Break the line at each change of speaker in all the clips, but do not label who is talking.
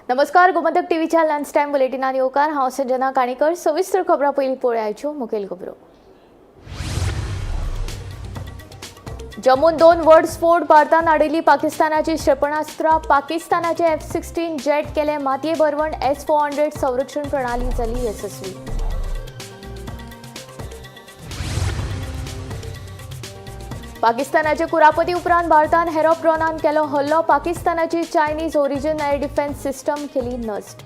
नमस्कार, गोमंतक टीव्हीच्या lunch time बुलेटिनात येवकार. हांव संजना काणेकर. सविस्तर खबरां पयलीं पळयाच्यो मुखेल खबरो. जम्मून 2 व्हड स्फोट, भारतान आडयली पाकिस्तानाची क्षेपणास्त्रां. पाकिस्तानाचे F-16 jet केले मातये भरवण. S-400 संरक्षण प्रणाली जाली येसस्वी. पाकिस्तानाचे कुरापती उपरांत भारतान हेरॉप ड्रोनान केलो हल्लो. पाकिस्तानाची Chinese origin air defence system केली नश्ट.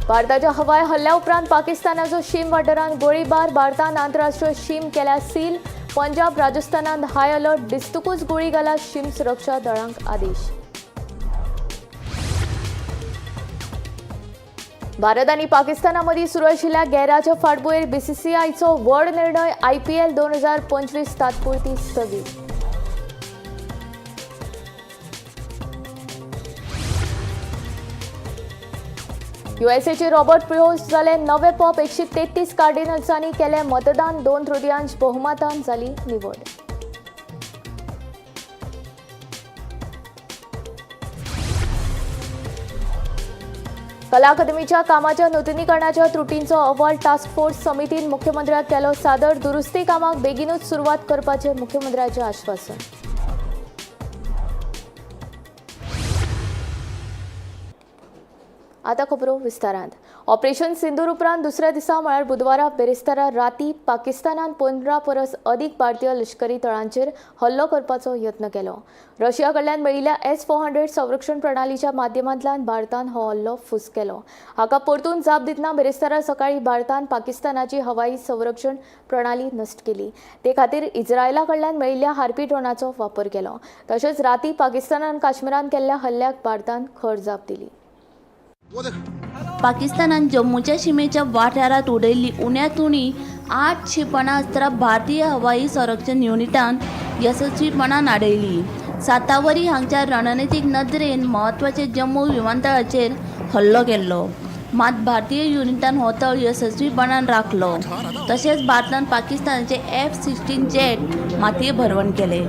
भारताच्या हवाई हल्ल्या उपरांत पाकिस्तानाचो शीम वाठारांत गोळीबार. भारतान आंतरराष्ट्रीय शीम केल्या सील. पंजाब राजस्थानात हाय अलर्ट. दिस्तकूच गोळी घाला शीम सुरक्षा दळांक आदेश. भारत आनी पाकिस्ताना मदीं सुरू आशिल्ल्या गैराच्या फाटभुंयेर बीसीसीआयचो व्हड निर्णय. आयपीएल 2025 तात्पुरती स्थगीत. युएसएचे रॉबर्ट प्रिहोस्ट जाले नवे पॉप. 133 कार्डिनल्सांनी केलें मतदान. 2/3 बहुमतान जाली निवड. कला अकादमीच्या कामाच्या नुतनीकरणाच्या त्रुटींचो अहवाल टास्क फोर्स समितीन मुख्यमंत्र्याक केलो सादर. दुरुस्ती कामाक बेगीनूच सुरवात करपाचें मुख्यमंत्र्याचें आश्वासन. आता खबरो विस्तारांत. ऑपरेशन सिंदूर उपरांत दुसऱ्या दिसा म्हळ्यार बुधवारा बेरेस्तारा राती पाकिस्तानान 15 परस अदीक भारतीय लश्करी तळांचेर हल्लो करपाचो यत्न केलो. रशिया कडल्यान मेळिल्ल्या S-400 संरक्षण प्रणालीच्या माध्यमांतल्यान भारतान हो हल्लो फूस केलो. हाका परतून जाप दितना बेरेस्तारा सकाळी भारतान पाकिस्तानाची हवाई संरक्षण प्रणाली नश्ट केली. ते खातीर इस्रायला कडल्यान मेळिल्ल्या हार्पी ड्रोनाचो वापर केलो. तशेंच राती पाकिस्तानान काश्मीरान केल्ल्या हल्ल्याक भारतान खर जाप दिली.
पाकिस्तानान जम्मूच्या शिमेच्या वाठारांत उडयल्ली उण्यांत उणी 8 क्षेपणास्त्रां भारतीय हवाई संरक्षण युनिटान येसस्वीपणान आडयली. सातावरी हांगच्या रणनितीक नदरेन म्हत्वाचे जम्मू विमानतळाचेर हल्लो केल्लो. मात भारतीय युनिटान हो तळ येसस्वीपणान राखलो. तशेंच भारतान पाकिस्तानाचे F-16 jet मातये भरवण केले.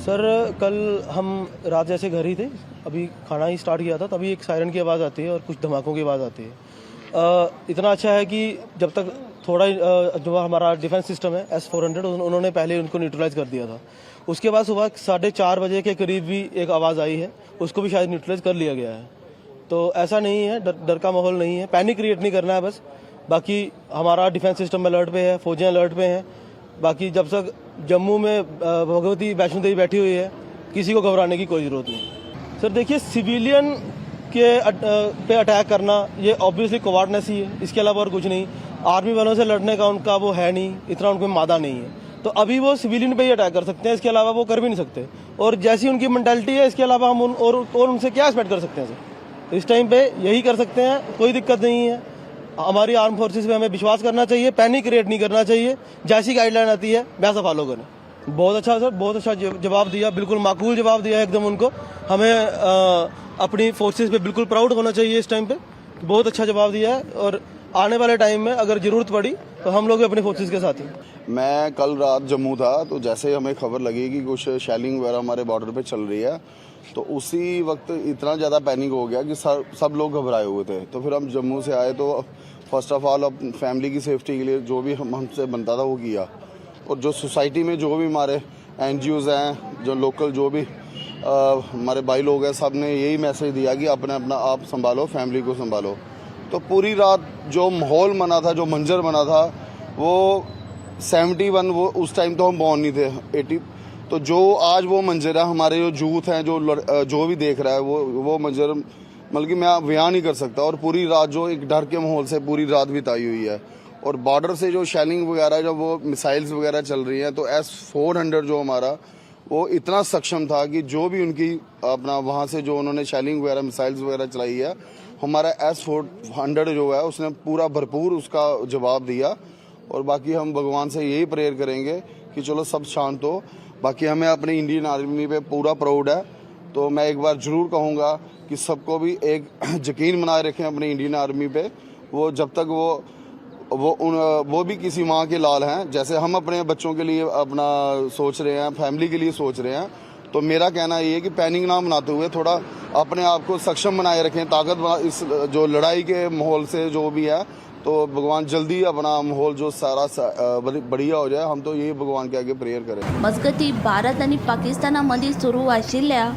सर, कल हम रात जैसे घर ही थे, अभी खाना ही स्टार्ट किया था, तभी एक सायरन की आवाज़ आती है और कुछ धमाकों की आवाज़ आती है. इतना अच्छा है कि जब तक थोड़ा जो हमारा डिफेंस सिस्टम है S-400, उन्होंने पहले उनको न्यूट्रलाइज कर दिया था. उसके बाद सुबह 4:30 बजे के करीब भी एक आवाज़ आई है, उसको भी शायद न्यूट्रलाइज कर लिया गया है. तो ऐसा नहीं है, डर डर का माहौल नहीं है. पैनिक क्रिएट नहीं करना है बस. बाकी हमारा डिफेंस सिस्टम अलर्ट पे है, फौजें अलर्ट पे हैं. बाकी जब तक जम्मू में भगवती वैष्णो देवी बैठी हुई है, किसी को घबराने की कोई ज़रूरत नहीं. सर देखिए, सिविलियन के पे अटैक करना ये ऑब्वियसली कवार्डनेस ही है, इसके अलावा और कुछ नहीं. आर्मी वालों से लड़ने का उनका वो है नहीं, इतना उनको मादा नहीं है. तो अभी वो सिविलियन पे ही अटैक कर सकते हैं, इसके अलावा वो कर भी नहीं सकते. और जैसी उनकी मेंटालिटी है, इसके अलावा हम उन और उनसे क्या एक्सपेक्ट कर सकते हैं सर? इस टाइम पे यही कर सकते हैं. कोई दिक्कत नहीं है. हमारी आर्म फोर्सेस पे हमें विश्वास करना चाहिए, पैनिक क्रिएट नहीं करना चाहिए. जैसी गाइडलाइन आती है वैसा फॉलो करें. बहुत अच्छा सर, बहुत अच्छा जवाब दिया. बिल्कुल माकूल जवाब दिया एकदम उनको. हमें अपनी फोर्सेस पे बिल्कुल प्राउड होना चाहिए इस टाइम पे. बहुत अच्छा जवाब दिया है और आने वाले टाइम में अगर जरूरत पड़ी तो हम लोग भी अपनी फोर्सेस के साथ ही.
मैं कल रात जम्मू था, तो जैसे ही हमें खबर लगी कि कुछ शेलिंग वगैरह हमारे बॉर्डर पे चल रही है, तो उसी वक्त इतना ज़्यादा पैनिक हो गया कि सब सब लोग घबराए हुए थे. तो फिर हम जम्मू से आए, तो फर्स्ट ऑफ ऑल अब फैमिली की सेफ्टी के लिए जो भी हम हमसे बनता था वो किया और जो सोसाइटी में जो भी हमारे एन हैं, जो लोकल जो भी हमारे भाई लोग हैं, सब ने यही मैसेज दिया कि अपने अपना आप संभालो, फैमिली को संभालो. तो पूरी रात जो माहौल बना था, जो मंजर बना था, वो 71, वो उस टाइम तो हम बॉर्न नहीं थे, 80, तो जो आज वो मंजर है, हमारे जो यूथ हैं, जो भी देख रहा है, वो मंजर मतलब कि मैं बयान नहीं कर सकता. और पूरी रात जो एक डर के माहौल से पूरी रात बिताई हुई है और बॉर्डर से जो शेलिंग वगैरह, जब वो मिसाइल्स वगैरह चल रही हैं, तो S-400 जो हमारा वो इतना सक्षम था कि जो भी उनकी अपना वहाँ से जो उन्होंने शेलिंग वगैरह, मिसाइल्स वगैरह चलाई है, हमारा S-400 जो है उसने पूरा भरपूर उसका जवाब दिया। और बाकी हम भगवान से यही प्रेयर करेंगे कि चलो सब शांत हो। बाकी हमें अपनी इंडियन आर्मी पे पूरा प्राउड है। तो मैं एक बार ज़रूर कहूँगा कि सबको भी एक यकीन बनाए रखें अपनी इंडियन आर्मी पे। वो जब तक वो भी किसी माँ के लाल हैं, जैसे हम अपने बच्चों के लिए अपना सोच रहे हैं, फैमिली के लिए सोच रहे हैं। तो मेरा कहना ये है कि पैनिक ना मनाते हुए थोड़ा अपने आप को सक्षम बनाए रखें, ताकत बना इस जो लड़ाई के माहौल से जो भी है, तो भगवान जल्दी अपना माहौल जो सारा बढ़िया हो जाए। हम तो यही भगवान के आगे प्रेयर करें।
मजगतीं, भारत आनी पाकिस्ताना मदीं सुरू आशिल्ल्या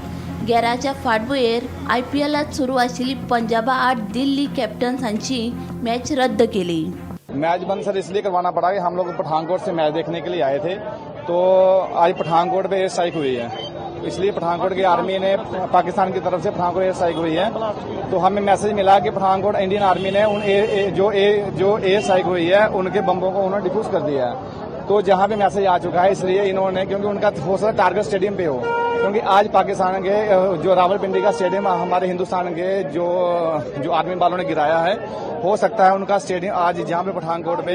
गेराच्या फाटभुंयेर आयपीएलांत सुरू आशिल्ली पंजाबा आड दिल्ली कॅपिटल्स हांची मॅच रद्द केली.
मैच बंद सर इसलिए करवाना पड़ा कि हम लोग पठानकोट से मैच देखने के लिए आए थे, तो आज पठानकोट पे एयर स्ट्राइक हुई है। इसलिए पठानकोट की आर्मी ने, पाकिस्तान की तरफ से पठानकोट एयर स्ट्राइक हुई है, तो हमें मैसेज मिला कि पठानकोट इंडियन आर्मी ने उन ए, ए, जो ए जो एयर स्ट्राइक हुई है, उनके बम्बों को उन्होंने डिफ्यूज कर दिया है। तो जहां पे मैसेज आ चुका है, इसलिए इन्होंने, क्योंकि उनका हो सकता है टारगेट स्टेडियम पे हो, क्योंकि आज पाकिस्तान के जो रावलपिंडी का स्टेडियम हमारे हिंदुस्तान के जो जो आर्मी वालों ने गिराया है, हो सकता है उनका स्टेडियम आज जहां पे पठानकोट पे,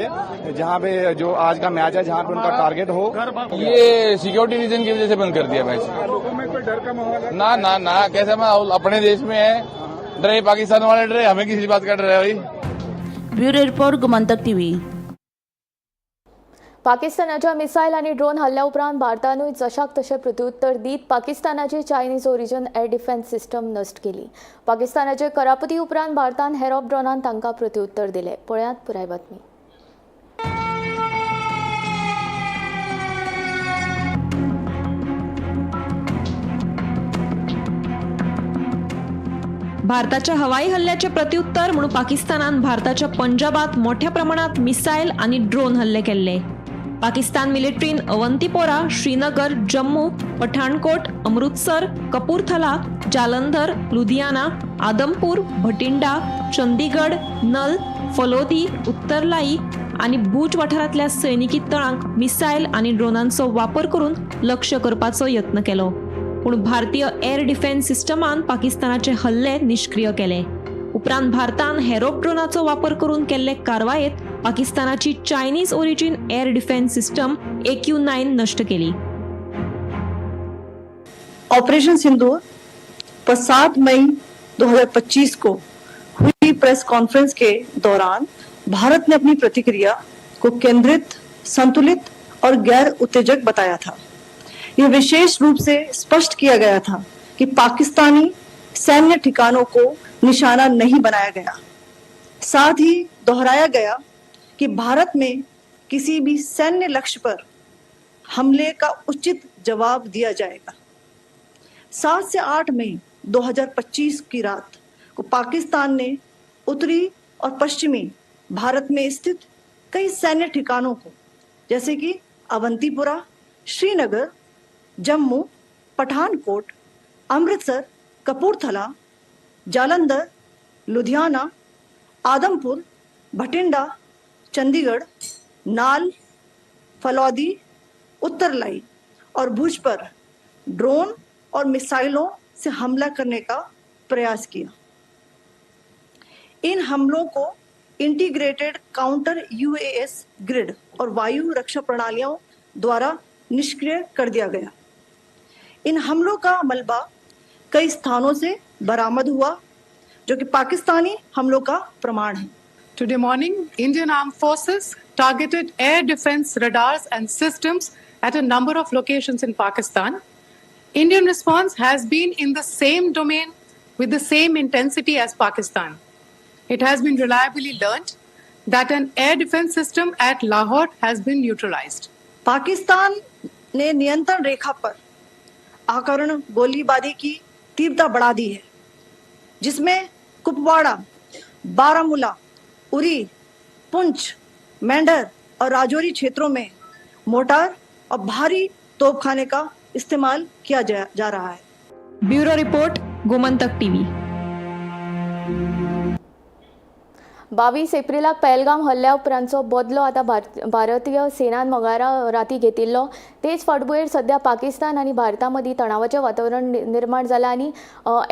जहां पे जो आज का मैच है, जहां पे उनका टारगेट हो।
ये सिक्योरिटी रीजन की वजह से बंद कर दिया मैच।
लोगों में कोई डर का माहौल है?
ना ना ना, कैसे माहौल? अपने देश में है, डरे पाकिस्तान वाले डरे, हमें किसी बात का डर है भाई?
Bureau report, Gomantak TV.
पाकिस्तानाच्या मिसायल आनी ड्रोन हल्ल्या उपरांत भारतानूय जशाक तशें प्रत्युत्तर दीत पाकिस्तानाची Chinese origin air defence system नश्ट केली. पाकिस्तानाचे करापती उपरांत भारतान हेरॉप ड्रोनान तांकां प्रत्युत्तर दिलें. पळयात पुराय बातमी.
भारताच्या हवाई हल्ल्याचे प्रत्युत्तर म्हणून पाकिस्तानान भारताच्या पंजाबात मोठ्या प्रमाणात मिसायल आणि ड्रोन हल्ले केल्ले. पाकिस्तान मिलिटरीन अवंतीपोरा, श्रीनगर, जम्मू, पठाणकोट, अमृतसर, कपूरथला, जालंधर, लुधियाना, आदमपूर, भटिंडा, चंदीगड, नल, फलोदी, उत्तरलाई आनी भूज वाठारांतल्या सैनिकी तळांक मिसायल आनी ड्रोनांचो वापर करून लक्ष करपाचो यत्न केलो. पूण भारतीय एअर डिफेन्स सिस्टमान पाकिस्तानाचे हल्ले निश्क्रीय केले. उपरांत भारतान हेरोप ड्रोनाचो वापर करून केल्ले कारवायेत पाकिस्तानाची Chinese origin air defence system AQ-9 नष्ट केली.
ऑपरेशन सिंदूर पर 7 मई 2025 को हुई प्रेस कॉन्फ्रेंस के दौरान भारत ने अपनी प्रतिक्रिया को केंद्रित, संतुलित और गैर उत्तेजक बताया था। यह विशेष रूप से स्पष्ट किया गया था कि पाकिस्तानी सैन्य ठिकानों को निशाना नहीं बनाया गया। साथ ही दोहराया गया कि भारत में किसी भी सैन्य लक्ष्य पर हमले का उचित जवाब दिया जाएगा। 7 से 8 मई 2025 की रात को पाकिस्तान ने उत्तरी और पश्चिमी भारत में स्थित कई सैन्य ठिकानों को, जैसे कि अवंतीपुरा, श्रीनगर, जम्मू, पठानकोट, अमृतसर, कपूरथला, जालंधर, लुधियाना, आदमपुर, भटिंडा, चंडीगढ़, नाल, फलौदी, उत्तरलाई और भुज पर ड्रोन और मिसाइलों से हमला करने का प्रयास किया। इन हमलों को इंटीग्रेटेड काउंटर यूएएस ग्रिड और वायु रक्षा प्रणालियों द्वारा निष्क्रिय कर दिया गया। इन हमलों का मलबा कई स्थानों से बरामद हुआ, जो कि पाकिस्तानी हमलों का प्रमाण है।
Today morning, Indian Armed Forces targeted air defense radars and systems at a number of locations in Pakistan. Indian response has been in the same domain with the same intensity as Pakistan. It has been reliably learned that an air defense system at Lahore has been neutralized.
Pakistan ने नियंत्रण रेखा पर आकरण गोलीबारी की तीव्रता बढ़ा दी है, जिसमें कुपवाड़ा, बारामूला, उरी, पुंछ, मेंढर और राजौरी क्षेत्रों में mortar और भारी तोपखाने का इस्तेमाल किया जा रहा है।
Bureau report, Gomantak TV.
22 एप्रिलाक Pahalgam हल्ल्या उपरांतचो बदलो आतां भारतीय सेनान मंगळारा राती घेतिल्लो. तेच फाटभुंयेर सध्या पाकिस्तान आनी भारता मदीं तणावाचें वातावरण निर्माण जालां आनी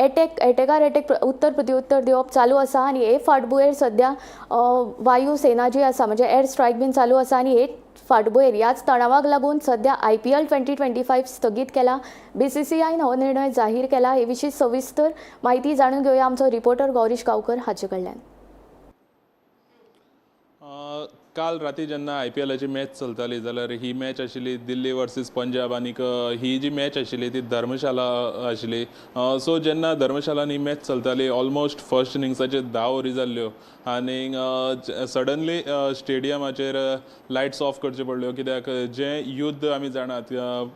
एटॅकार एटॅक उत्तर प्रत्युत्तर दिवप चालू आसा आनी हे फाटभुंयेर सध्या वायू सेना जी आसा म्हणजे एअर स्ट्रायक बीन चालू आसा आनी हे फाटभुंयेर ह्याच तणावाक लागून सध्या IPL 2025 स्थगीत केला. BCCIन हो निर्णय जाहीर केला. हे विशीं सविस्तर म्हायती जाणून घेवया आमचो रिपोर्टर गौरीश गांवकर हाचे कडल्यान.
काल राती जेन्ना IPLाची मॅच चलताली जाल्यार ही मॅच आशिल्ली दिल्ली वर्सीस पंजाब आनीक ही जी मॅच आशिल्ली ती धर्मशाला आशिल्ली. सो जेन्ना धर्मशालान ही मॅच चलताली ऑलमोस्ट फर्स्ट इनिंग्साचे 10 ओवरी जाल्ल्यो आनीक सडनली स्टेडियमाचेर लायट्स ऑफ करच्यो पडल्यो, कित्याक जें युद्ध आमी जाणात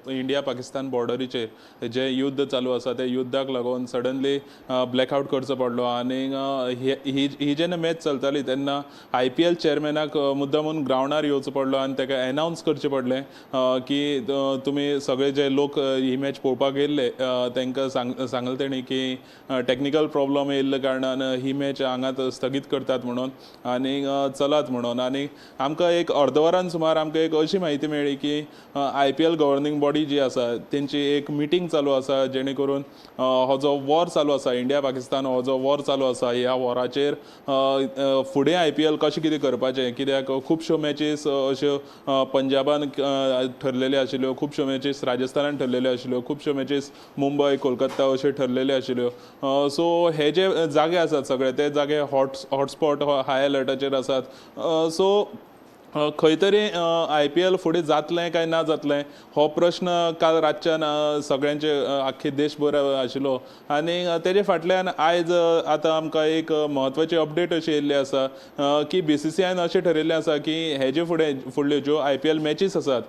इंडिया पाकिस्तान बॉर्डरीचेर जें युद्ध चालू आसा त्या युद्धाक लागून सडनली ब्लॅकआवट करचो पडलो. आनीक ही जेन्ना मॅच चलताली तेन्ना IPL चेअरमॅनाक मुद्दामून ग्रावंडार येवचो पडलो आनी ताका एनावन्स करचें पडलें की तुमी सगळे जे लोक ही मॅच पळोवपाक येयल्ले तांकां सांगलें तेणी की टॅक्निकल प्रॉब्लम येयल्ल्या कारणान ही मॅच हांगात स्थगीत करतात म्हणून आनी चलात म्हणून. आनी आमकां एक अर्द वरान सुमार आमकां एक अशी म्हायती मेळ्ळी की IPL governing बॉडी जी आसा तेंची एक मिटींग चालू आसा, जेणे करून हो जो वॉर चालू आसा इंडिया पाकिस्तान हो जो वॉर चालू आसा ह्या वॉराचेर फुडें IPL कशें कितें करपाचें, कित्याक खुबश्यो मॅचीस अश्यो पंजाबान ठरलेल्यो आशिल्ल्यो, खुबश्यो मॅचीस राजस्थानान ठरलेल्यो आशिल्ल्यो, खुबश्यो मॅचीस मुंबय कोलकाता अश्यो ठरलेल्यो आशिल्ल्यो. सो हे जे जागे आसात सगळे ते जागे हॉटस्पॉट हाय अलर्टाचेर आसात. सो खंय तरी IPL फुडें जातलें काय ना जातलें हो प्रश्न काल रातच्यान सगळ्यांचे आख्खे देशभर आशिल्लो. आनी तेजे फाटल्यान आयज आतां आमकां एक म्हत्वाची अपडेट अशी येयल्ली आसा की BCCIन अशें ठरयल्लें आसा की हेजे फुडें फुडल्यो ज्यो IPL matches आसात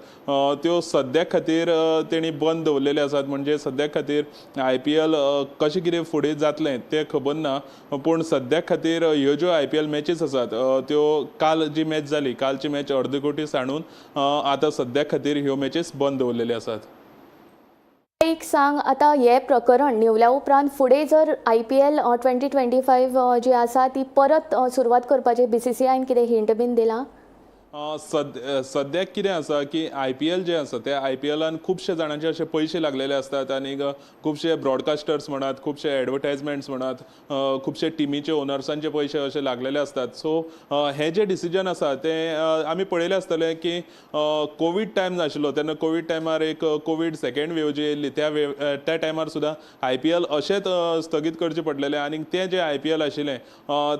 त्यो सद्याक खातीर तेणी बंद दवरलेल्यो आसात. म्हणजे सद्याक खातीर IPL कशें कितें फुडें जातलें तें खबर ना, पूण सद्याक खातीर ह्यो ज्यो IPL matches आसात त्यो काल जी मॅच जाली कालची मॅच अर्द कोटी सांडून आतां सद्या खातीर ह्यो मॅचीस बंद दवरलेल्यो आसात.
एक सांग, आतां हें प्रकरण निवल्या उपरांत फुडें जर IPL 2025 जी आसा ती परत सुरवात करपाची BCCIन कितें हिंट बीन दिलां?
सद्याक कितें आसा की IPL जें आसा त्या IPLान खुबशे जाणांचे अशे पयशे लागलेले आसतात आनी खुबशे ब्रॉडकास्टर्स म्हणात, खुबशे एडवर्टायजमेंट्स म्हणात, खुबशे टिमीचे ओनर्सांचे पयशे अशे लागलेले आसतात. सो हें जें डिसिजन आसा तें आमी पळयलें आसतलें की कोवीड टायम आशिल्लो तेन्ना कोवीड टायमार एक कोवीड सेकेंड वेव जी येयल्ली त्या टायमार सुद्दां IPL अशेंच स्थगीत करचें पडलेलें आनी तें जें IPL आशिल्लें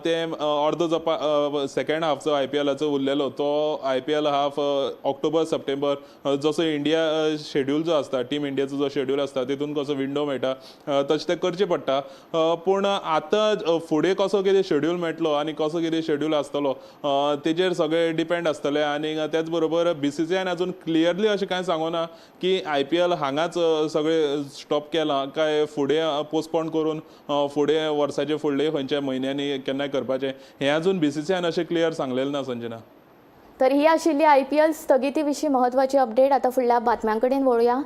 तें अर्दो जो सेकेंड हाफचो IPLाचो उरलेलो तो IPL half October September जसो इंडिया शेड्यूल जो आसता टीम इंडियाचो जो शेड्यूल आसता तितून कसो विंडो मेळटा तशें तें करचें पडटा. पूण आतां फुडें कसो कितें शेड्यूल मेळटलो आनी कसो कितें शेड्यूल आसतलो तेजेर सगळें डिपेंड आसतलें. आनी तेच बरोबर BCCIन अजून क्लियरली अशें कांय सांगूना की IPL हांगाच सगळें स्टॉप केलां काय फुडें पोस्टपोन करून फुडें वर्साचे फुडले खंयच्या म्हयन्यांनी केन्नाय करपाचें हें अजून BCCIन अशें क्लियर सांगलेलें ना संजना.
तर ही आशिल्ली IPL स्थगिती विशीं म्हत्वाची अपडेट. आतां फुडल्या बातम्यां कडेन वळुया.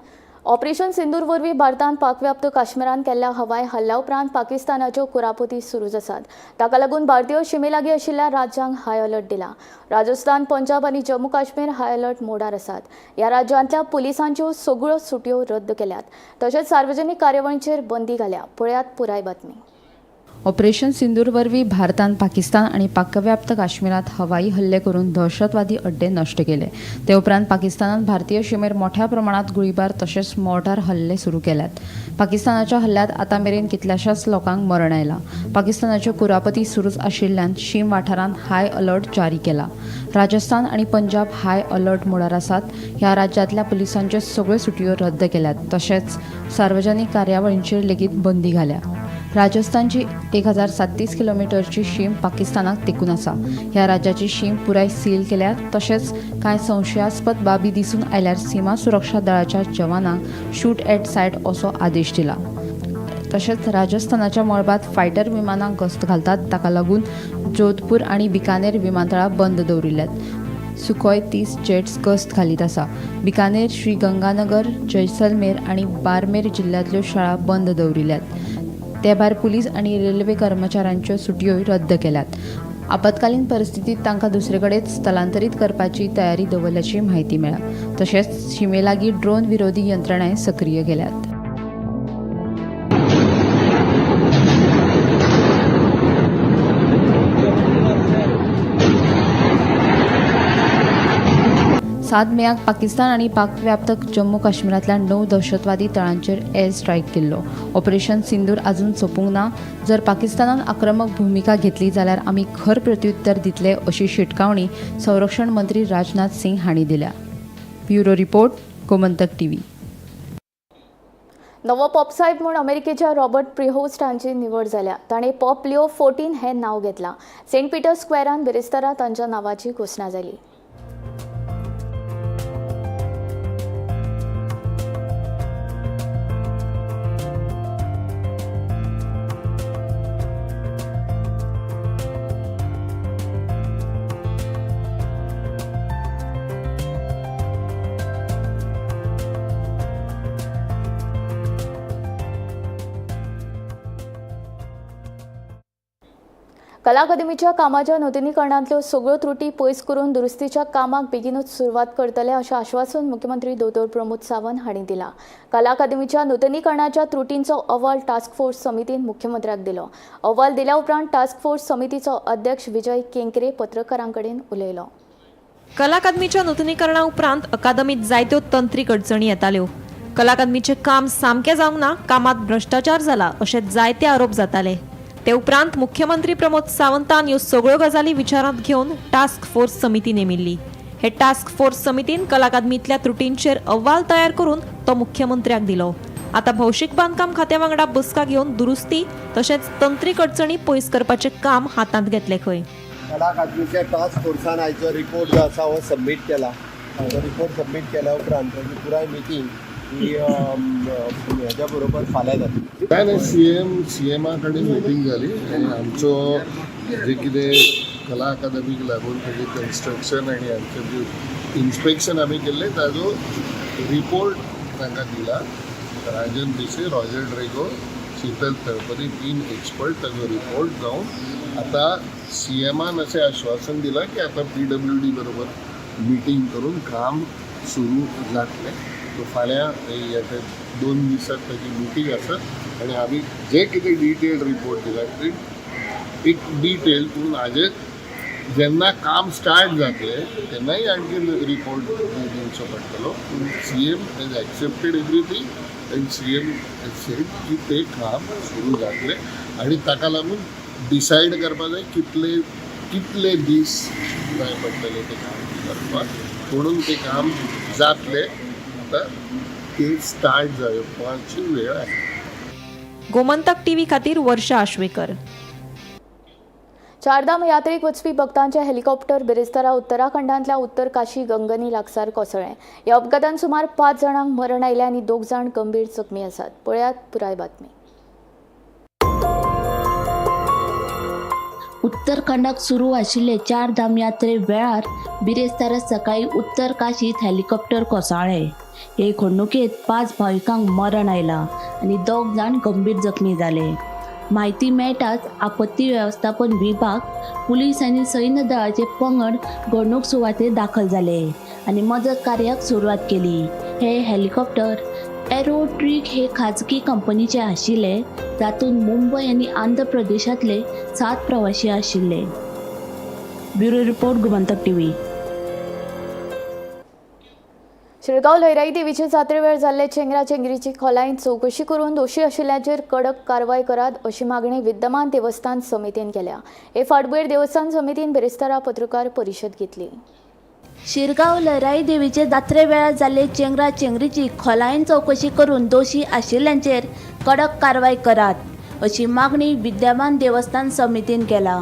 ऑपरेशन सिंदूर वरवीं भारतान पाकव्याप्त काश्मीरान केल्ल्या हवाई हल्ल्या उपरांत पाकिस्तानाच्यो कुरापती सुरूच आसात. ताका लागून भारतीय शिमे लागीं आशिल्ल्या राज्यांक हाय अलर्ट दिला. राजस्थान, पंजाब आनी जम्मू काश्मीर हाय अलर्ट मोडार आसात. ह्या राज्यांतल्या पुलिसांच्यो सगळ्यो सुटयो रद्द केल्यात, तशेंच सार्वजनीक कार्यावळींचेर बंदी घाल्या. पळयात पुराय बातमी.
ऑपरेशन सिंदूर वरवीं भारतान पाकिस्तान आनी पाकव्याप्त काश्मीरांत हवाई हल्ले करून दहशतवादी अड्डे नश्ट केले. ते उपरांत पाकिस्तानान भारतीय शिमेर मोठ्या प्रमाणात गुळीबार तशेंच मोर्टार हल्ले सुरू केल्यात. पाकिस्तानाच्या हल्ल्यांत आतां मेरेन कितल्याशाच लोकांक मरण आयलां. पाकिस्तानाच्यो कुरापती सुरूच आशिल्ल्यान शीम वाठारांत हाय अलर्ट जारी केला. राजस्थान आनी पंजाब हाय अलर्ट मोडार आसात. ह्या राज्यांतल्या पुलिसांच्यो सगळ्यो सुटयो रद्द केल्यात, तशेंच सार्वजनीक कार्यावळींचेर लेगीत बंदी घाल्या. राजस्थानची 1037 किलोमिटरची शीम पाकिस्तानाक तेंकून आसा. ह्या राज्याची शीम पुराय सील केल्या, तशेंच कांय संशयास्पद बाबी दिसून आयल्यार सीमा सुरक्षा दळाच्या जवानांक शूट एट सायट असो आदेश दिला. तशेंच राजस्थानाच्या मळबांत फायटर विमानां गस्त घालतात, ताका लागून जोधपूर आनी बिकानेर विमानतळां बंद दवरिल्ल्यात. सुखोय 30 जेट्स गस्त घालीत आसा. बिकानेर, श्री गंगानगर, जैसलमेर आनी बारमेर जिल्ल्यांतल्यो शाळा बंद दवरिल्ल्यात. ते भायर पुलीस आनी रेल्वे कर्मचाऱ्यांच्यो सुटयोय रद्द केल्यात. आपत्कालीन परिस्थितीत तांकां दुसरे कडेन स्थलांतरीत करपाची तयारी दवरल्याची म्हायती मेळ्ळ्या. तशेंच शिमेलागी ड्रोन विरोधी यंत्रणाय सक्रीय केल्यात. सात मेयाक पाकिस्तान आनी पाकव्याप्त जम्मू काश्मीरांतल्या 9 दहशतवादी तळांचेर एअर स्ट्रायक केल्लो. ऑपरेशन सिंदूर अजून सोंपूंक ना. जर पाकिस्तानान आक्रमक भुमिका घेतली जाल्यार आमी खर प्रत्युत्तर दितले अशी शिटकावणी संरक्षण मंत्री राजनाथ सिंग हांणी दिल्या. Bureau report, Gomantak TV.
नवो पॉपसाहेब म्हूण अमेरिकेच्या रॉबर्ट प्रिहोस्ट हांची निवड जाल्या. ताणें पॉप लिओ 14 हें नांव घेतलां. सेंट पीटर स्क्वेरान बिरेस्तारा तांच्या नांवाची घोशणा जाली. कला अकादमीच्या कामाच्या नुतनीकरणांतल्यो सगळ्यो त्रुटी पयस करून दुरुस्तीच्या कामाक बेगीनूच सुरवात करतले अशें आश्वासन मुख्यमंत्री दोतोर प्रमोद सावंत हांणी दिलां. कला अकादमीच्या नुतनीकरणाच्या त्रुटींचो अहवाल टास्क फोर्स समितीन मुख्यमंत्र्याक दिलो. अहवाल दिल्या उपरांत टास्क फोर्स समितीचो अध्यक्ष विजय केंकरे पत्रकारां कडेन उलयलो.
कला अकादमीच्या नुतनीकरणा उपरांत अकादमीत जायत्यो तंत्रीक अडचणी येताल्यो. कला अकादमीचें काम सामकें जावंक ना, कामात भ्रश्टाचार जाला अशे जायते आरोप जाताले. ते उपरांत मुख्यमंत्री प्रमोद सावंतान ह्यो सगळ्यो गजाली विचारांत घेवन टास्क फोर्स समिती नेमिल्ली. हे टास्क फोर्स समितीन कला अकादमींतल्या त्रुटींचेर अहवाल तयार करून तो मुख्यमंत्र्याक दिलो. आतां भौशीक बांदकाम खात्या वांगडा बसका घेवन दुरुस्ती तशेंच तंत्रीक अडचणी पयस करपाचें काम हातांत घेतलें खंय.
कला अकादमीच्या टास्क फोर्सान आयचो रिपोर्ट जो आसा हो सबमीट केला. तो रिपोर्ट सबमीट केल्या उपरांत ताची पुराय मिटींग ही हेज्या बरोबर फाल्यां जातली.
काय नाही, सीएमा कडेन मिटींग जाली आनी आमचो जे कितें कला अकादमीक लागून तेजें कन्स्ट्रक्शन आनी आमचें जे इन्स्पेक्शन आमी केल्लें ताजो रिपोर्ट तांकां दिला. राजन देसाय, रॉजर ड्रेगो, शीतल तळपती 3 एक्सपर्ट ताजो रिपोर्ट जावन आतां सीएमान अशें आश्वासन दिलां की आतां PWD बरोबर मिटींग करून काम सुरू जातलें. सो फाल्यां ह्या 2 दिसात ताची मिटींग आसत आनी आमी जे कितें डिटेल्ड रिपोर्ट दिला ते एक डिटेल पूण हाजेर जेन्ना काम स्टार्ट जातलें तेन्नाय आणखी रिपोर्ट दिवचो पडटलो. पूण CM has accepted everything and CM has said की तें काम सुरू जातलें आनी ताका लागून डिसायड करपा जाय कितले कितले दीस जाय पडटले तें काम करपाक, म्हणून तें काम जातलें. आतां ते स्टार्ट जावपाची वेळ आसा.
गोमंतक टीव्ही खातीर वर्षा आश्वेकर.
चारधाम यात्रेक वचपी भक्तांचे हेलिकॉप्टर बिरेस्तारा उत्तराखंडांतल्या उत्तर काशी गंगनी लागसार कोसळ्ळें. ह्या अपघातान सुमार 5 जाणांक मरण आयलें आनी 2 जाण गंभीर जखमी आसात. पळयात पुराय बातमी.
उत्तराखंडाक सुरू आशिल्ले चारधाम यात्रे वेळार बिरेस्तारा सकाळी उत्तर काशीत हेलिकॉप्टर कोसळ्ळें. हे घडणुकेंत 5 भाविकांक मरण आयलां आनी 2 जाण गंभीर जखमी जाले. म्हायती मेळटाच आपत्ती वेवस्थापन विभाग, पुलीस आनी सैन्य दळाचे पंगड घडणूक सुवातेर दाखल जाले आनी मजत कार्याक सुरवात केली. हे हेलिकॉप्टर एरोट्रीक हे खाजगी कंपनीचे आशिल्ले, तातूंत मुंबय आनी आंध्र प्रदेशांतले 7 प्रवासी आशिल्ले. Bureau report, Gomantak TV.
Shirgaon Lairai देवीचे जात्रे वेळ जाल्ले चेंगरा चेंगरीची खोलायेन चवकशी करून दोशी आशिल्ल्याचेर कडक कारवाय करात अशी मागणी विद्यमान देवस्थान समितीन केल्या. हे फाटभुंयेर देवस्थान समितीन बिरेस्तारा पत्रकार परिशद घेतली.
शिरगांव लयराई देवीचे जात्रे वेळार जाल्ले चेंगरा चेंगरीची खोलायेन चवकशी करून दोशी आशिल्ल्यांचेर कडक कारवाय करात अशी मागणी विद्यमान देवस्थान समितीन केला.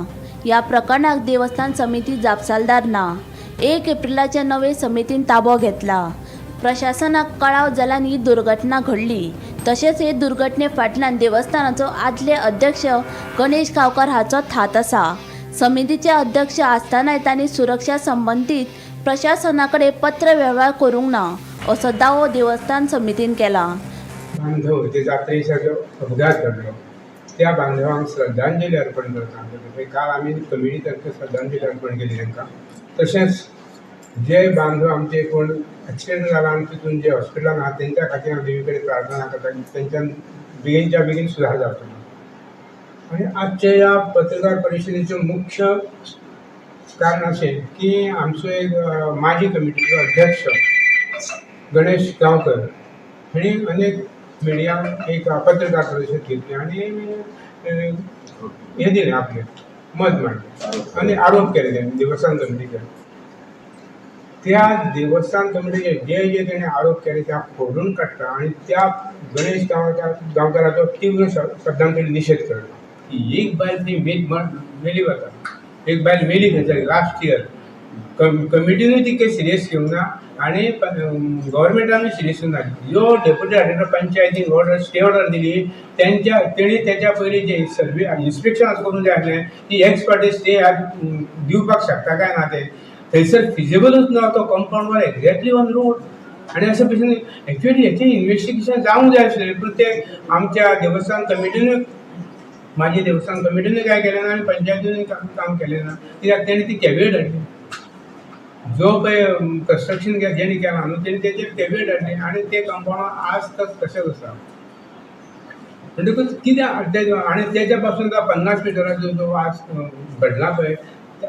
ह्या प्रकरणाक देवस्थान समिती जापसालदार ना. 1 एप्रिलाचे नवे समितीन ताबो घेतला. प्रशासनाक कळाव जाल्यान ही दुर्घटना घडली. तशेंच हे दुर्घटने फाटल्यान देवस्थानाचो आदले अध्यक्ष गणेश गांवकार हाचो हात आसा. समितीचे अध्यक्ष आसतनाय तांणी सुरक्षा संबंदीत प्रशासना कडेन पत्र वेव्हार करूंक ना असो दावो देवस्थान समितीन केला.
बांधव जे जात्रेच्या जो अपघात घडलो त्या बांधवांक श्रद्धांजली अर्पण करता. काल आमी कमिटी तर्फे श्रद्धांजली अर्पण केली तांकां. तशेंच जे बांधव आमचे कोण एक्सिडेंट जाला आनी तितून जे हॉस्पिटलान आहा तेंच्या खातीर हांव देवी कडेन प्रार्थना करता की तेंच्यान बेगीनच्या बेगीन सुदार जावचो. आनी आजच्या ह्या पत्रकार परिशदेचें मुख्य कारण अशें की आमचो एक माजी कमिटीचो अध्यक्ष गणेश गांवकर हांणी अनेक मिडियांक एक पत्रकार परिशद घेतली आनी हें दिलें, आपलें मत मांडलें आनी आरोप केले तेणी देवस्थान कमिटीचेर. त्या देवस्थान कमिटीचे जे जे तेणी आरोप केले त्या फोडून काडटा आनी त्या गणेश गांवकाराचो तीव्र शब्दांत निशेध करता. एक बायल ती मेली वता, एक बायल मेली खंयतरी लास्ट इयर. कमिटीनूय ती काही सिरियस घेवंक ना आनी गव्हर्मेंटानूय सिरियस घेवंक ना. जो डेप्युटी डायरेक्टर पंचायतीन ऑर्डर स्टे ऑर्डर दिली तेंच्या तेणी तेच्या पयलीं जे सर्वे इन्स्पेक्शन करूंक जाय आसलें की एक्स पार्टी स्टे आज दिवपाक शकता काय ना, तें थंयसर फिजिबलूच ना. तो compound wall exactly on road आनी अशें भशेन एक्चुअली हेचें इन्वेस्टिगेशन जावंक जाय आसलें, पूण तें आमच्या देवस्थान कमिटीनूय माजी देवस्थान कमिटीनूय काय केलें ना आनी पंचायतीनूय काम केलें ना, कित्याक तेणी ती कॅबिनेट हाडली. जो पळय कन्स्ट्रक्शन जेणी केलां न्हू तेणी तेचेर कॅबिनेट हाडली आनी ते कंपाउंड आज तक तशेंच आसा. म्हणटकूच कितें आनी तेच्या पासून 50 मिटराचो जो आज घडला पळय,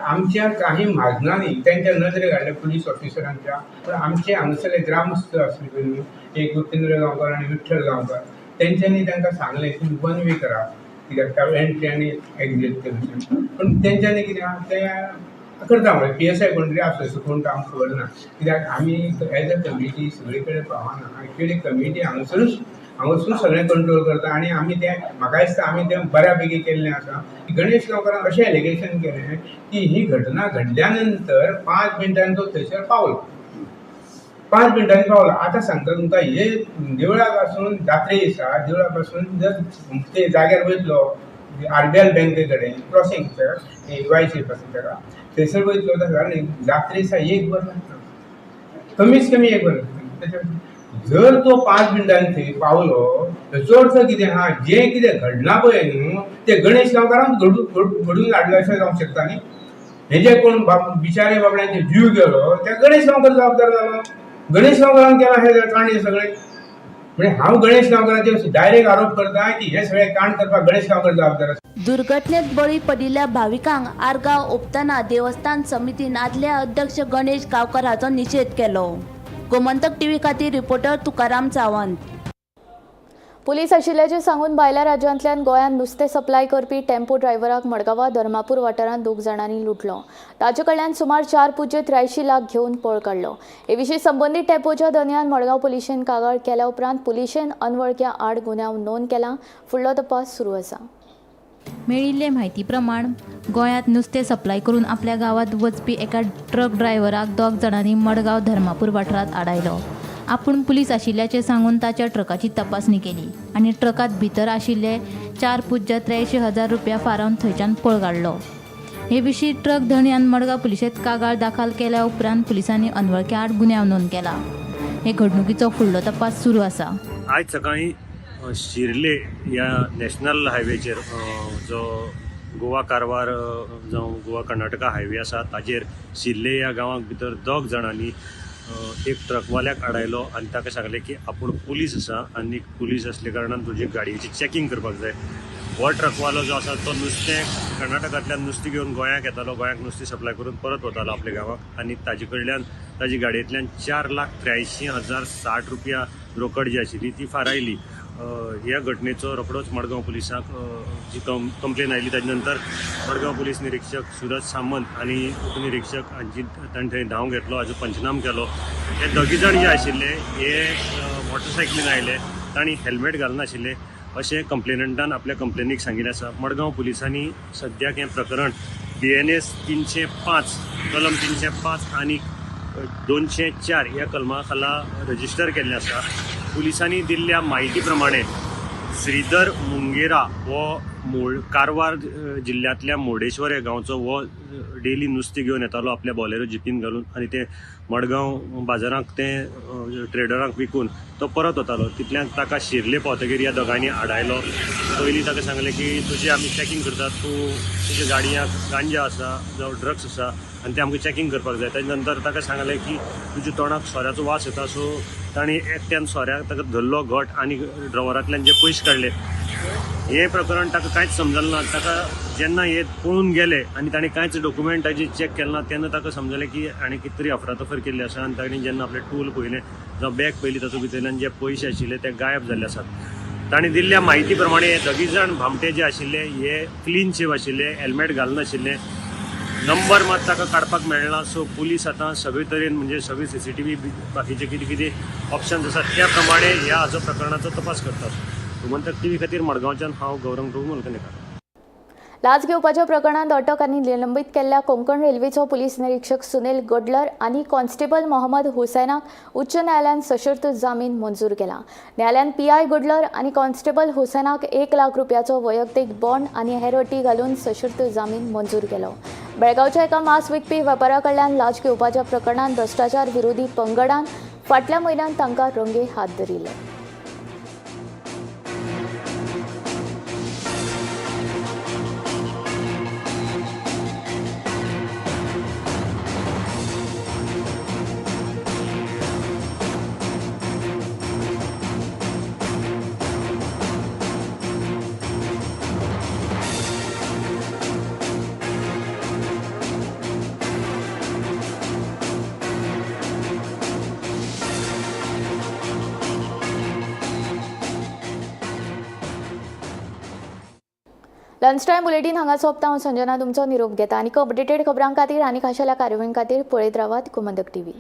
आमच्या काही म्हाजनांनी तेंच्या नदरेक हाडले पुलीस ऑफिसरांच्या, पूण आमचे हांगासरले ग्रामस्थ आसले पळय न्हू, एक उपेंद्र गांवकर आनी विठ्ठल गांवकर, तेंच्यांनी तांकां सांगलें तुमी वन वे करा कित्याक एंट्री आनी एक्झीट ते. पूण तेंच्यांनी कितें आहा तें करता म्हळें PSI कोण तरी आसलो कोण तो आमकां खबर ना, कित्याक आमी एज अ कमिटी सगळे कडेन पावना. एक्चुअली कमिटी हांगासरूच हांगासून सगळें कंट्रोल करता आनी आमी तें म्हाका दिसता आमी तें बऱ्या पैकी केल्लें आसा. गणेश गांवकारान अशें एलिगेशन केलें की ही घटना घडल्या नंतर 5 मिनटांनी तो थंयसर पावलो, 5 मिनटांनी पावलो. आतां सांगता तुमकां, हे देवळा पासून जात्रे दिसा देवळा पासून जर ते जाग्यार वयतलो RBL बँके कडेन क्रॉसींग YC पासून ताका थंयसर वयतलो जाल्यार जात्रे दिसा 1 वर लागता, कमीच कमी 1 वर लागता. जर तो 5 मिनटांनी थंय पावलो हेचो अर्थ कितें आहा, जें कितें घडलां पळय न्हू तें गणेश गांवकारान घडून हाडलें अशें जावंक शकता न्ही. हे जे कोण बिचारे बाबड्यांचे जीव गेलो ते गणेश गांवकर जबाबदार जालो. गणेश गांवकारान केलां हें कांड सगळें. म्हणजे हांव गणेश गांवकाराचेर डायरेक्ट आरोप करता की हे सगळें कांड करपाक गणेश गांवकर जबाबदार आसा.
दुर्घटनेत बळी पडिल्ल्या भाविकांक आर्गां ओंपतना देवस्थान समितीन आदले अध्यक्ष गणेश गांवकर हाचो निशेध केलो. गोमंतक टीव्ही खातीर रिपोर्टर तुकाराम सावंत.
पुलीस आशिल्ल्याचें सांगून भायल्या राज्यांतल्यान गोंयांत नुस्तें सप्लाय करपी टेम्पो ड्रायव्हराक मडगांवां धर्मापूर वाठारांत 2 जाणांनी लुटलो. ताचे कडल्यान सुमार 4.83 लाख घेवन पळ काडलो. हे विशीं संबंदीत टेम्पोच्या धनयान मडगांव पुलिशेन कागाळ केल्या उपरांत पुलिशेन अनवळख्या आड गुन्यांव नोंद केला. फुडलो तपास सुरू आसा.
मेळिल्ले म्हायती प्रमाण गोंयांत नुस्तें सप्लाय करून आपल्या गांवांत वचपी एका ट्रक ड्रायव्हराक 2 जाणांनी मडगांव धर्मापूर वाठारांत आडायलो. आपूण पुलीस आशिल्ल्याचें सांगून ताच्या ट्रकाची तपासणी केली आनी ट्रकांत भितर आशिल्ले 4.83 रुपया फारावन थंयच्यान पळ काडलो. हे विशीं ट्रक धनयान मडगांव पुलिशेंत कागाळ दाखल केल्या उपरांत पुलिसांनी अनवळख्या आड गुन्यांव नोंद केला. हे घडणुकीचो फुडलो तपास सुरू आसा.
आयज सकाळीं शिर्ले ह्या नॅशनल हायवेचेर जो गोवा कारवार जावं गोवा कर्नाटका हायवे आसा ताजेर शिर्ले ह्या गांवाक भितर 2 जाणांनी एक ट्रकवाल्याक आडायलो आनी ताका सांगलें की आपूण पुलीस आसा आनी पुलीस आसल्या कारणान तुजी गाडयेची चॅकींग करपाक जाय. हो ट्रकवालो जो आसा तो नुस्तें कर्नाटकांतल्यान नुस्तें घेवन गोंयाक येतालो, गोंयाक नुस्तें सप्लाय करून परत वतालो आपल्या गांवाक आनी ताजे कडल्यान ताजी गाडयेंतल्यान 4,83,060 रुपया रोकड जी आशिल्ली ती फारायली. ह्या घटनेचो रोखडोच मडगांव पुलिसांक जी कंप्लेन आयली ताजे नंतर मडगांव पुलीस निरिक्षक सुरज सामंत आनी उपनिरिक्षक हांची तांणी थंय धांव घेतलो, हाजो पंचनाम केलो. हे दोगी जाण जे आशिल्ले हे मोटरसायकलीन आयले, तांणी हेल्मेट घालनाशिल्ले अशें कंप्लेनंटान आपल्या कंप्लेनीक सांगिल्लें आसा. मडगांव पुलिसांनी सद्याक हें प्रकरण BNS 305 कलम 305 आनी 204 ह्या कलमा खाला रजिस्टर केल्लें आसा. पुलिसांनी दिल्ल्या म्हायती प्रमाणे श्रीधर मुंगेरा हो कारवार जिल्ल्यांतल्या मुर्डेश्वर ह्या गांवचो हो डेली नुस्तें घेवन येतालो आपल्या बॉलेरो जिपीन घालून आनी ते मडगांव बाजारांक ते ट्रेडरांक विकून तो परत वतालो. तितल्यान ताका शिर्ले पावतकीर ह्या दोगांनी आडायलो. पयलीं ताका सांगलें की तुजें आमी चॅकींग करतात, तूं तुज्या गाडयांक गांजा आसा जावं ड्रग्स आसा आनी तें आमकां चॅकींग करपाक जाय. ताजे नंतर ताका सांगलें की तुज्या तोंडाक सोऱ्याचो वास येता. सो तांणी एकट्यान सोऱ्याक ताका धरलो घट आनी ड्रॉवरांतल्यान जे पयशे काडले. हे प्रकरण ताका कांयच समजलें ना. ताका जेन्ना हे पळून गेले आनी ताणें कांयच डॉक्युमेंट ताजी चॅक केलें ना तेन्ना ताका समजलें की हाणें कितें तरी अफरातफर केल्ली आसा. आनी ताणें जेन्ना आपलें टूल पळयलें जावं बॅग पळयली तातूंत भितरल्यान जे पयशे आशिल्ले ते गायब जाल्ले आसात. ताणें दिल्ल्या म्हायती प्रमाणे हे दोगी जाण भामटे जे आशिल्ले हे क्लीन शेव आशिल्ले, हेल्मेट घालनाशिल्ले, नंबर मात ताका काडपाक मेळना. सो पुलीस आतां सगळे तरेन म्हणजे सगळी CCTV बाकीचे कितें कितें ऑप्शन्स आसात त्या प्रमाणे ह्या हाजो प्रकरणाचो तपास करतात. गोमंतक टीव्ही खातीर मडगांवच्यान हांव गौरंग प्रभू मलकनेकार.
लाच घेवपाच्या प्रकरणांत अटक आनी निलंबीत केल्ल्या कोंकण रेल्वेचो पुलीस निरीक्षक सुनील गडलर आनी कॉन्स्टेबल मोहम्मद हुसैनाक उच्च न्यायालयान सशर्त जामीन मंजूर केला. न्यायालयान PI गडलर आनी कॉन्स्टेबल हुसैनाक 1 लाख रुपयाचो वैयक्तीक बॉन्ड आनी हेर अटी घालून सशर्त जामीन मंजूर केलो. बेळगांवच्या एका मांस विकपी वेपाऱ्या कडल्यान लाच घेवपाच्या प्रकरणांत भ्रश्टाचार विरोधी पंगडान फाटल्या म्हयन्यांत तांकां रंगे हात धरिल्ले. लंच टायम बुलेटीन हांगा सोंपता. हांव संजना तुमचो निरोप घेता आनी अपडेटेड खबरां खातीर आनी खाशेल्या कार्यावळीं खातीर पळयत रावात गोमंतक टीव्ही.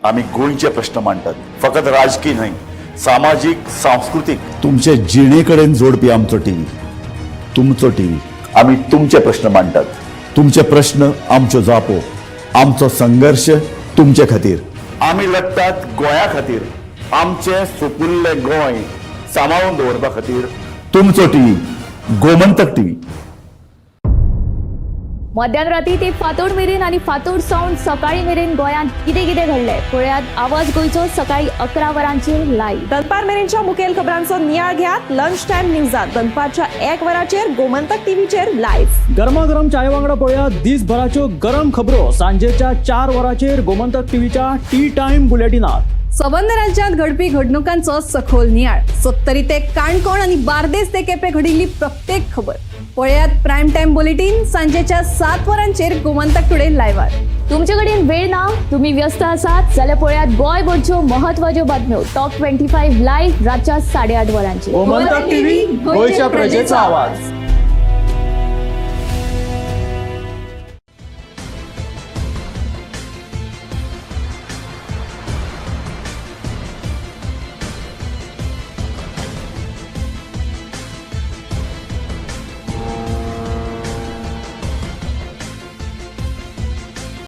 आमी गोंयचे प्रश्न मांडटात, फकत राजकीय न्हय, सामाजीक, सांस्कृतीक, तुमचे जिणे कडेन जोडपी आमचो टीव्ही, तुमचो टीव्ही. आमी तुमचे प्रश्न मांडटात, तुमचे प्रश्न आमच्यो जापो, आमचो संघर्श तुमचे खातीर. आमी लढटात गोंया खातीर, आमचें सुपुल्लें गोंय सांबाळून दवरपा खातीर. तुमचो टीव्ही, गोमंतक टीव्ही.
मध्यान राती ते फातोड मेरेन आनी फातोड सावन सकाळी मेरेन गोंयांत कितें कितें घडलें पळयात आवाज गोंयचो सकाळी 11 वरांचेर लायव्ह.
दनपार मेरेनच्या मुखेल खबरांचो नियाळ घेयात लंच टायम न्यूजात दनपारच्या 1 वराचेर गोमंतक टीव्हीचेर लायव्ह.
गरमागरम चाय वांगडा पळयात दिसभराच्यो गरम खबरो सांजेच्या 4 वरांचेर गोमंतक टीव्हीच्या टी टायम बुलेटिनात.
सबंद राज्यांत घडपी घडणुकांचो सखोल नियाळ, सत्तरी ते काणकोण आनी बार्देस ते केपें घडिल्ली प्रत्येक खबर पळयात प्रायम टायम बुलेटीन सांजेच्या 7 वरांचेर गोमंतक टुडे लायव्हार.
तुमचे कडेन वेळ ना, तुम्ही व्यस्त आसात जाल्यार पळयात गोंयभरच्यो महत्वाच्यो बातम्यो टॉप 25 लायव्ह रातच्या 8:30 वरांचेर.
गोमंतक टीव्ही, गोंयच्या प्रजेचो आवाज.